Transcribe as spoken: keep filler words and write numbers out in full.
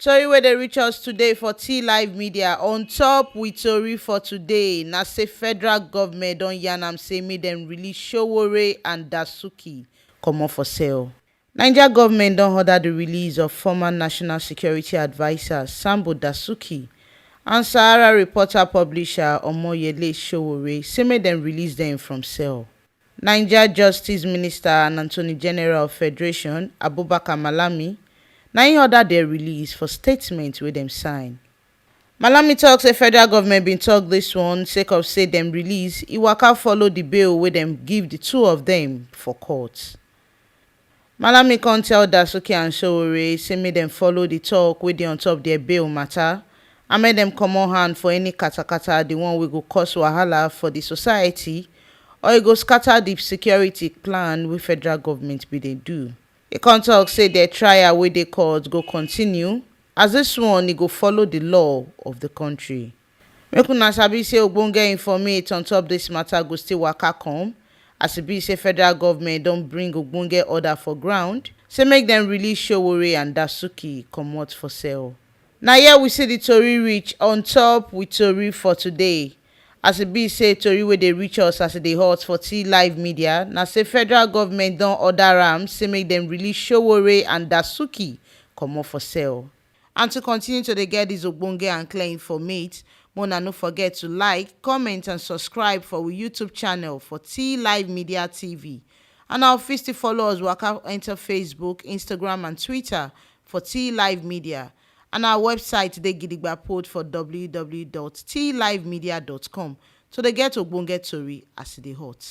Tori wey dey reach us today for T Live Media. On top with tori for today, na say federal government don yarn am say make dem release Sowore and Dasuki comot for cell. Naija government don order the release of former National Security Adviser Sambo Dasuki and Sahara Reporter publisher Omoyele Sowore, say make dem release dem from cell. Naija Justice Minister and Attorney General of Federation, Abubakar Malami, na im order their release for statement wey dem sign. Malami talk say federal government bin talk this one sake of say dem release, e waka follow the bail wey dem give the two of them for court. Malami come tell Dasuki and Sowore say make dem follow the talk wey dey on top their bail matter and make dem comot hand for any katakata, the one wey go cause wahala for the society or e go scatter the security plan wey federal government bin dey do. E come talk say their trial wey dey court go continue, as this one e go follow the law of the country. Make una sabi say ogbonge informate on top this matter go still waka come, as e be say federal government don bring ogbonge order for ground, say make dem release Sowore and Dasuki comot for cell. Na here we see the tori reach on top with tori for today. As e be say tori wey dey reach us as e dey hot for T Live Media, na say federal government don order am say make dem release Sowore and Dasuki comot for cell. And to continue to dey get this ogbonge and clear informate, make una no forget to like, comment and subscribe for we YouTube channel for T Live Media T V. And our fit to follow us waka enter Facebook, Instagram and Twitter for T Live Media. And our website dey gidigba put for w w w dot t live media dot com to dey get ogbonge tori as e dey hot.